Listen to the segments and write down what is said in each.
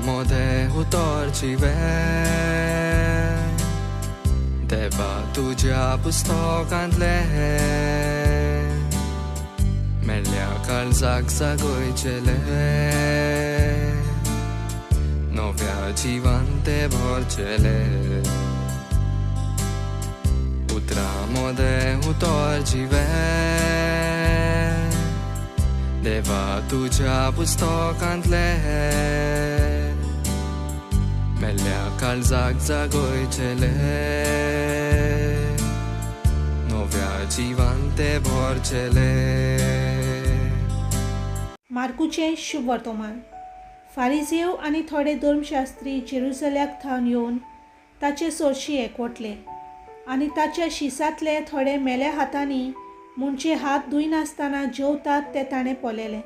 मोदें उतर जिवें, देवा तुज्या पुस्तकांतलें मेल्ल्या काळजाक जागयचेलें, नव्या जिवान तें भरचेलें. उतरां मोदें उतर जिवें, देवा तुज्या पुस्तकांतलें मेल्ल्या काळजाक जागयचेलें, नव्या जिवान तें भरचेलें. मार्कूचें शुभ वर्तमान. फारिजेव आनी थोडे धर्मशास्त्री जेरुसल्याक थावन येवन ताचे सरशी एकवटले आनी ताच्या शिसांतले थोडे मेल्या हातांनी म्हणचे हात धुयनासतना जेवतात ते ताणें पळयलें.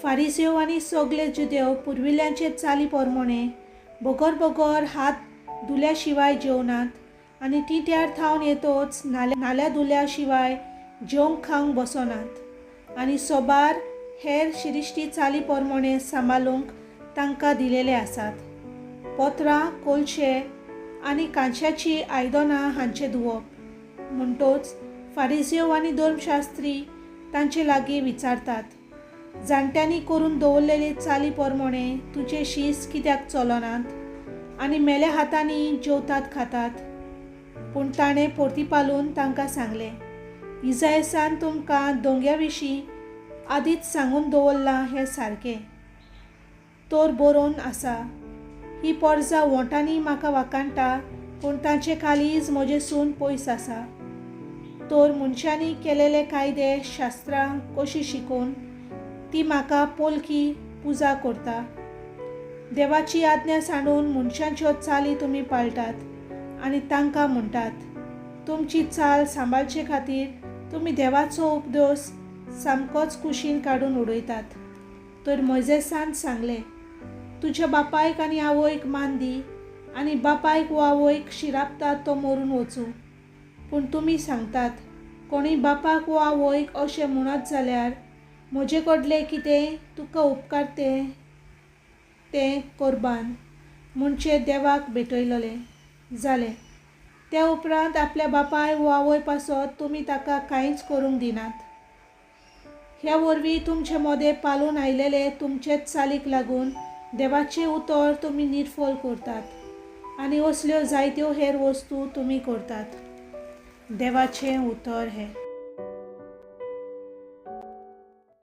फारिजेव आनी सगळे जुदेव पुर्विल्ल्यांचे चाली प्रमाणे बगर बगर हात धुल्या शिवाय जेवनात आनी टिट्यार थावन येतोच नाल्या धुल्या शिवाय जेवंक खावंक बसनात आनी सोबार हेर शिरिश्टी चाली प्रमाणे सांबाळूंक तांकां दिलेले आसात. पत्रां, कोलशे आनी कांश्याची आयदनां हांचें धुवप. म्हणटोच फारिजेव आनी धर्मशास्त्री तांचे लागीं विचारतात, जाणट्यांनी करून दवरलेले चाली प्रमाणे तुजे शीस कित्याक चलनात आनी मेल्या हातांनी जेवतात खातात? पूण ताणें पोर्तिपालून तांकां सांगलें, इजायसान तुमकां दोंग्या विशीं आदींच सांगून दवरलां हें सारकें तर बरोवन आसा, ही पोरजा वोंटांनी म्हाका वाकाणटा पूण तांचें काळीज म्हजें सून पयस आसा. तर मनशांनी केलेले कायदे शास्त्रां कशी शिकोवन ती म्हाका पोलकी पुजा करता. देवाची आज्ञा सांडून मनशांच्यो चाली तुमी पाळटात आनी तांकां म्हणटात, तुमची चाल सांबाळचे खातीर तुमी देवाचो उपदेश सामकोच कुशीन काडून उडयतात. तर मोयजेसान सांगलें, तुज्या बापायक आनी आवयक मान दी आनी बापायक वो आवयक शिरापतात तो मरून वचूं. पूण तुमी सांगतात, कोणूय बापाक वो आवयक अशें म्हणत जाल्यार म्हजे कडलें कितें तुका उपकारतें तें कोरबान म्हणचे देवाक भेटयलें जालें. त्या उपरांत आपल्या बापाय वो आवय पासत तुमी ताका कांयच करूंक दिनात. ह्या वरवीं तुमचे मोदें पालून आयलेले तुमचेच चालीक लागून देवाचें उतर तुमी निर्फल करतात आनी असल्यो जायत्यो हेर वस्तू तुमी करतात. देवाचें उतर हें.